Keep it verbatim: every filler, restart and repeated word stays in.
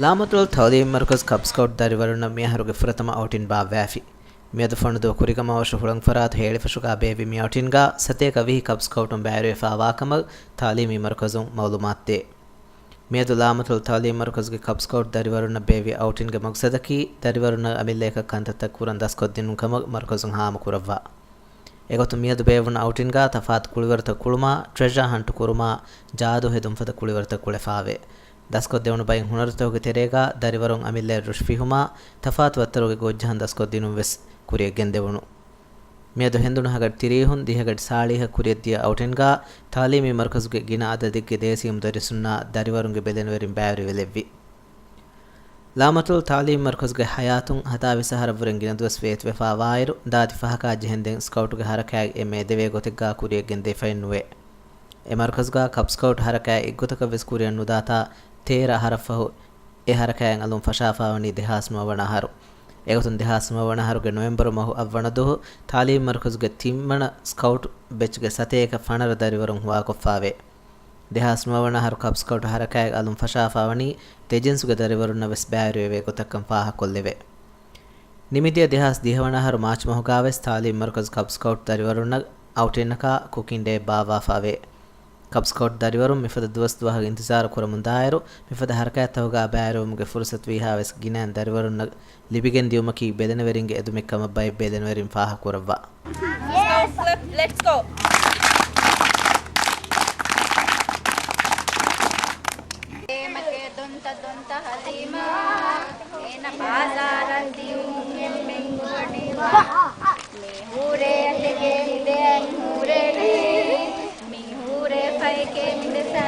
ލާމަތުލް ތައުލީމީ މަރުކަޒު ކަބް ސްކައުޓް ދަރިވަރުންނަށް މިއަހަރުގެ ފުރަތަމަ އައުޓިން ބާއްވާފި. މިއަދު ފޮނުދޫ ކުރިގަމާ އޮށޯ ހުޅަނގު ފަރާތު ހޭޅިފަށުގާ ބޭއްވި މި އައުޓިންގާ ސަތޭކަ ވިހި ކަބް ސްކައުޓުން ބައިވެރިވެފާވާކަމަށް ތައުލީމީ މަރުކަޒުން މައުލޫމާތުދޭ. މިއަދު ލާމަތުލް ތައުލީމީ މަރުކަޒުގެ ކަބް ސްކައުޓް ދަރިވަރުންނަށް ބޭއްވި އައުޓިންގެ މަގްސަދަކީ، ދަރިވަރުންނަށް އަމިއްލައަކަށް ކަންތައްތައް ކުރަން ދަސްކޮށްދިނުން ކަމަށް މަރުކަޒުން ހާމަކުރައްވާ. އެގޮތުން މިއަދު ބޭއްވުނު އައުޓިންގާ ތަފާތު ކުޅިވަރުތައް ކުޅުމާ، ޓްރެޝާ ހަންޓު ކުރުމާ، ޖާދޫ ހެދުން ފަދަ ކުޅިވަރުތައް ކުޅެފާވޭ. ދަސްކޮށްދެވުނު ބައެއް ހުނަރުތަކުގެ ތެރޭގާ ދަރިވަރުން އަމިއްލައަށް ރުޝް ފިހުމާ، ތަފާތު ވައްތަރުގެ ގޮށްޖަހަން ދަސްކޮށްދިނުން ވެސް ކުރިޔަށް ގެންދެވުނު. މިއަދު ހެނދުނު ހަގަޑި ތިރީހުން ދިހަގަޑި ސާޅީހަށް ކުރިޔަށްދިޔަ އައުޓިންގާ ތައުލީމީ މަރުކަޒުގެ ގިނަ އަދަދެއްގެ ދޭސީ މުދައްރިސުންނާ ދަރިވަރުންގެ ބެލެނިވެރިން ބައިވެރިވެލެއްވި. ލާމަތުލް ތައުލީމީ މަރުކަޒުގެ ހަޔާތުން ހަތާވީސް އަހަރަށްވުރެން ގިނަ ދުވަސް ވޭތުވެފާވާއިރު، ދާދި ފަހަކާ ޖެހެންދެން ސްކައުޓުގެ ހަރަކާތް އެންމެ އެދެވޭ ގޮތެއްގާ ކުރިޔަށް ގެންދެވިފައެއްނުވޭ. އެ މަރުކަޒުގާ ކަބް ސްކައުޓް ހަރަކާތް އެއްގޮތަކަށް ވެސް ކުރިއަށް ނުދާތާ، ތޭރަ އަހަރަށްފަހު އެ ހަރަކާތް އަލުން ފަށާފާވަނީ ދެހާސް ނުވަވަނަ އަހަރު. އެގޮތުން ދެހާސް ނުވަވަނަ އަހަރުގެ ނޮވެމްބަރު މަހު އަށްވަނަ ދުވަހު ތައުލީމީ މަރުކަޒުގެ ތިންވަނަ ސްކައުޓް ބެޗްގެ ސަތޭކަ ފަނަރަ ދަރިވަރުން ހުވާކޮށްފާވޭ. ދެހާސް ނުވަވަނަ އަހަރު ކަބް ސްކައުޓް ހަރަކާތް އަލުން ފަށާފާވަނީ ދެ ޖިންސުގެ ދަރިވަރުންނަށް ވެސް ބައިވެރިވެވޭ ގޮތަށްކަން ފާހަގަކޮށްލެވޭ. ނިމިދިޔަ ދެހާސް ދިހަވަނަ އަހަރު މާޗް މަހުގާވެސް ތައުލީމީ މަރުކަޒު ކަބް ސްކައުޓް ދަރިވަރުންނަށް އައުޓިންއަކާ ކުކިން ޑޭ ބާއްވާފާވޭ. ކަބް ސްކައުޓް ދަރިވަރުން މިފަދަ ދުވަސް ދުވަހަށް އިންތިޒާރު ކުރަމުންދާއިރު، މިފަދަ ހަރަކާތްތަކުގާ ބައިވެރިވުމުގެ ފުރުސަތު ވީހާވެސް ގިނައިން ދަރިވަރުންނަށް ލިބިގެން ދިޔުމަކީ ބެލެނިވެރިންގެ އެދުމެއް ކަމަށް ބައެއް ބެލެނިވެރިން ފާހަގަކުރައްވާ. Let's go. ދޮންތަ ދޮންތަ ހަލީމާ، އޭނަ ބާޒާރަށް ދިޔުން އެންމެން ގޮވަނީ ވާ. މި ހޫރޭ އަތެގޭ މި ދެއަތް ހޫރޭ ނެތް. މި ހޫރޭ ފައެކޭ މި ދެ ސާ